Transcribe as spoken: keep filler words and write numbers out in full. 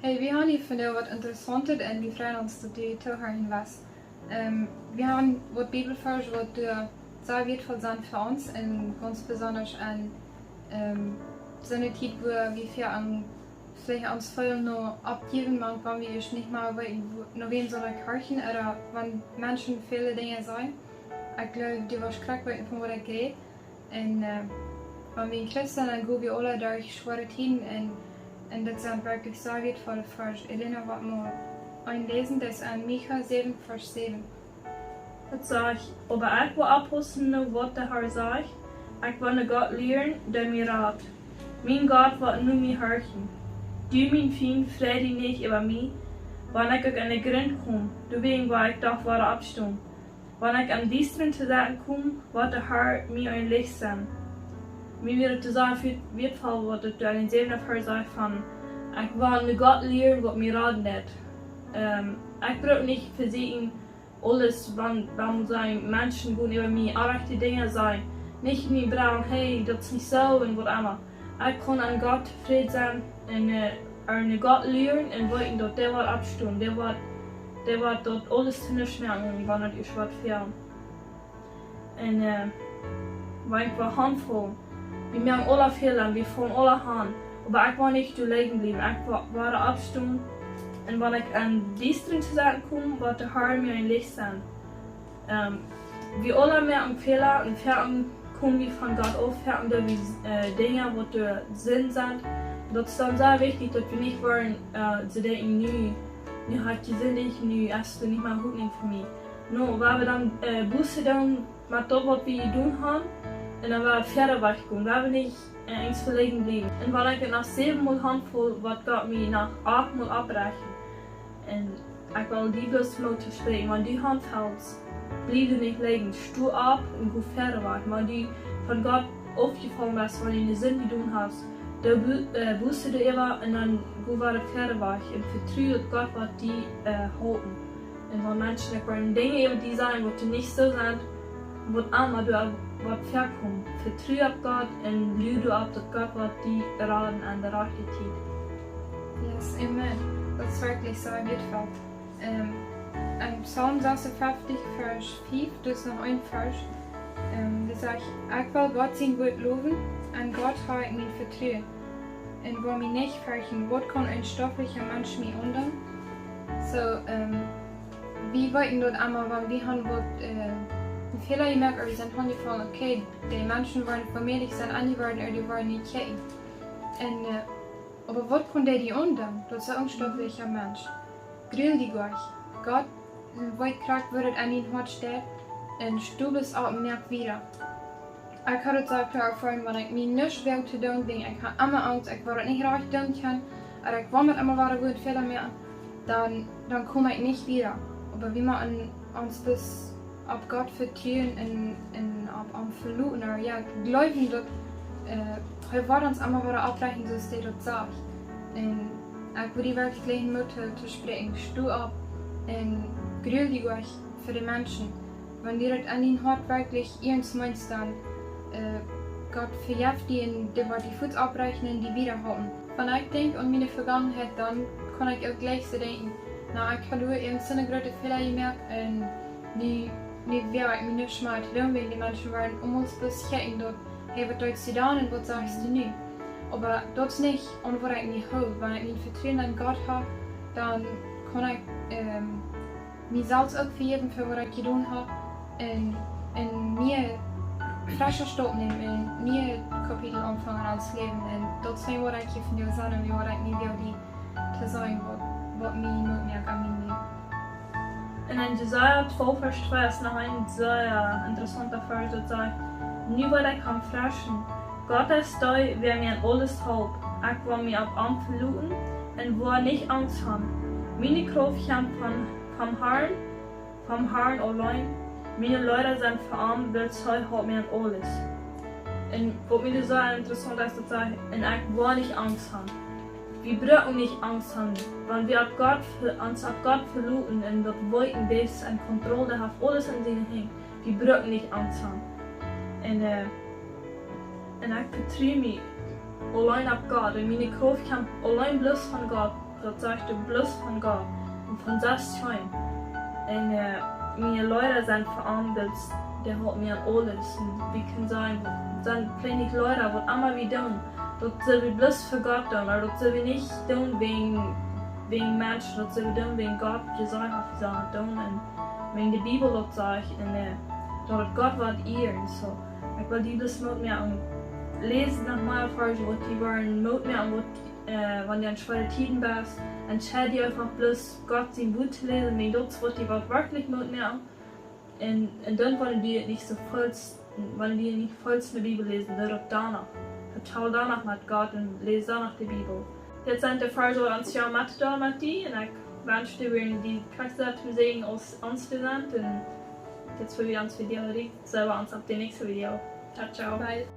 Hey, wie haben hia vondoag waut Interessauntet un wie freien ons daut du toohorchen woascht. Ähm, wie haben waut Bibelvarsch waut doa sea wieetvoll sent fa ons un gaunz besonda aun, ähm, soone Tiet wua wie väl aun veleicht ons väl no oppjäwen, wan wie ieescht nich mea weeten, wua, no wäm saul ekj horchen, ooda wan Menschen väle Dinja sajen. Ekj jleew, du woascht krakjt weeten von waut ekj räd. Un, äh, wan wie en Christ sent, dan go wie aula derch schwoare Tieden un, un daut sent werkjlich sea wieetvolle Varsch. Elena woat mol een läsen, daut es en Micha säwen, Varsch säwen. Daut sajcht: Oba ekj woa oppaussen no waut de Har sajcht, ekj woa no Gott lieren, dee mie rat. Mien Gott woat no mie horchen. Du, mien Fient, frei die nich äwa mie, wan ekj uk en de Grunt kom, doawäajen woa ekj doch wada oppstonen. Wan ekj em Diestren to setten kom, woat de Har mie een Licht sennen. Mie wia daut sea wieetvoll waut doa en dän säwenden Varsch sajcht von, ekj woa no Gott lieren waut mie raden deit. Ähm, ekj bruck nich vesieekjen aules, wan, wan soo Menschen gonen äwa mie orrajchte Dinja sajen. Nich mie browen, hey, daut es nich soo un waut emma. Ekj kaun aun Gott tofräd sennen un, äh, aun Gott lieren un weeten daut dee woat oppstonen. Dee woat, dee woat daut aules to nuscht moaken, wan et ieescht woat fälen. Un, äh, wan ekj woa hanfaulen, wie moaken aula Fäla, wie faulen aula han. Oba ekj woa nich doa lijen bliewen. Ekj woa, woa oppstonen. Un wan ekj em Diestren to setten kom, woat de Har mie een Licht sennen. Ähm, wie aula moaken Fäla un foaken komen wie von Gott auf, foaken doo wie, äh, Dinja waut doa Sind sent. Daut es dan sea wichtich daut wie nich woaren, äh, soo denkjen, nu, nu hab ekj jesindicht, nu es doa nich mea Hopninj fa mie. No, wan wie dan, äh, Buße doonen met daut waut wie jedonen haben, un dan woa wie wieda wajch gonen, wan wie nich, äh, ieescht veläajent bliewen. Un wan ekj noch säwen mol hanfaul, woat Gott mie noch acht mol opprechten. Un ekj well die bloos Moot toospräakjen, wan du hanfaulst, bliew doa nich lijen, sto opp un go wieda wajch. Wan du von Gott aufjefollen best, wan du eene Sind jedonen hast, dan bu-, äh, Buße doaräwa un dan go wada wieda wajch un vetru daut Gott woat die, äh, halpen. Un wan Menschen uk woaren Dinja äwa die sajen waut nich soo sent, waut emma doa woat väakomen, vetru opp Gott un lu doaropp daut Gott woat die raden aun de rajchte Tiet. Yes, amen. Daut es werkjlich soo wieetvoll. Ähm, en Psalm sasuntachtzig, Varsch fief, daut es noch een Varsch, ähm, dee sajcht: Ekj well Gott sien Wuat lowen, aun Gott hab ekj mien Vetruen. Un woa mie nich ferchten, waut kaun een stofflicha Mensch mie aundoonen? Soo, ähm, wie weeten daut emma, wan wie haben waut, äh, een Fäla jemoakt, ooda wie sent hanjefollen, okay, dee Menschen woaren vemäajlich sennen, aun die woaren, ooda dee woaren nich kjikjen. Un, äh, oba waut kaun dee die aundoonen? Daut es een stofflicha Mensch. Grul die nich. Gott weet krakjt woo daut aun dien Hoat steit. Un sto bloos opp un moak wieda. Ekj haud daut soo kloa erfoaren, wan ekj mie nuscht woag to doonen, wiels ekj haud emma Angst, ekj wudd daut nich rajcht doonen kjennen, ooda ekj wudd mie emma wada woo een Fäla moaken, dan, dan kjeem ekj nich wieda. Oba wie motten ons bloos opp Gott vetruen un, un opp am veloten, ooda jo, jleewen daut, äh, hee woat ons emma wada opprechten, soo aus hee daut sajcht. Un ekj wudd die werkjlich Moot to, to spräakjen, sto opp un grul die nich fa de Menschen. Wan du daut aun dien Hoat werkjlich iernst meenst, dan, äh, Gott vejeft die un dee woat die fuaz opprechten un die wieda halpen. Wan ekj denkj aun miene Vegangenheit, dan kaun ekj uk jlikj soo denkjen, na, ekj haud doa ieescht soone groote Fäla jemoakt un nu, nu woag ekj mie nich mea to doonen, wiels de Menschen woaren aulemol bloos kjikjen, daut, hey, waut deist du dan un waut sajchst du nu? Oba daut es nich aun waut ekj mie hool, wan ekj mien Vetruen aun Gott hab, dan kaun ekj, ähm, mie selfst uk vejäwen fa waut ekj jedonen hab un, un mie frescha Stoot nämen un mie Kapitel aunfangen aun daut Läwen. Un daut es waut ekj hia vondoag saj un waut ekj mie well die to sajen, waut, waut mie Moot moakt aun mien Läwen. Un en Jesaja twalf Varsch twee es noch een sea interessaunta Varsch, daut sajcht: Nu woa ekj am freschen. Gott es dee, wäa mie en aules halpt. Ekj woa mie opp am veloten un woa nich Angst haben. Miene Krauft kjemt von, vom Harn, vom Harn auleen. Miene Leeda sent von am, wiels hee halpt mie en aules. Un waut mie soo interessaunt es, daut sajcht, un ekj woa nich Angst haben. Wie brucken nich Angst haben, wan wie opp Gott ve-, ons opp Gott veloten un daut weeten, dee es en Kontroll, dee haft aules en siene Henj. Wie brucken nich Angst haben. Un, äh, un ekj vetru mie auleen opp Gott un miene Krauft kjemt auleen bloos von Gott. Daut sajcht doa bloos von Gott un von sest kjeem. Un miene Leeda sent fa am, daut, dee halpen mie aun aules. Un wie kjennen sajen, daut sent kjliene Leeda, waut emma wie doonen, daut sell wie bloos fa Gott doonen, oba daut sell wie nich doonen wäajen, wäajen Menschen, daut sell wie doonen wäajen Gott jesajcht haft, wie sellen daut doonen. Un wäajen de Bibel daut sajcht, un daut daut Gott woat ieren. Soo, ekj well die bloos Moot moaken, läs noch mea Varsch, waut die woaren Moot moaken, waut, wan du en schwoare Tieden best, entscheid die eefach bloos Gott sien Wuat to läsen, wäajen daut woat die woat werkjlich Moot moaken. Un, un dan, wan du nich soo väl, wan du nich väl en de Bibel läsen, doo daut doano. Vetal doano met Gott un läs doano de Bibel. Dit sent de Varsch, waut ons jo met doa met die, un ekj wensch die wada dee Kjrich to säajnen aus ons to sent, un dit es fa ons Video, seen wie ons opp de näakjste Video. Ciao, ciao. Bye.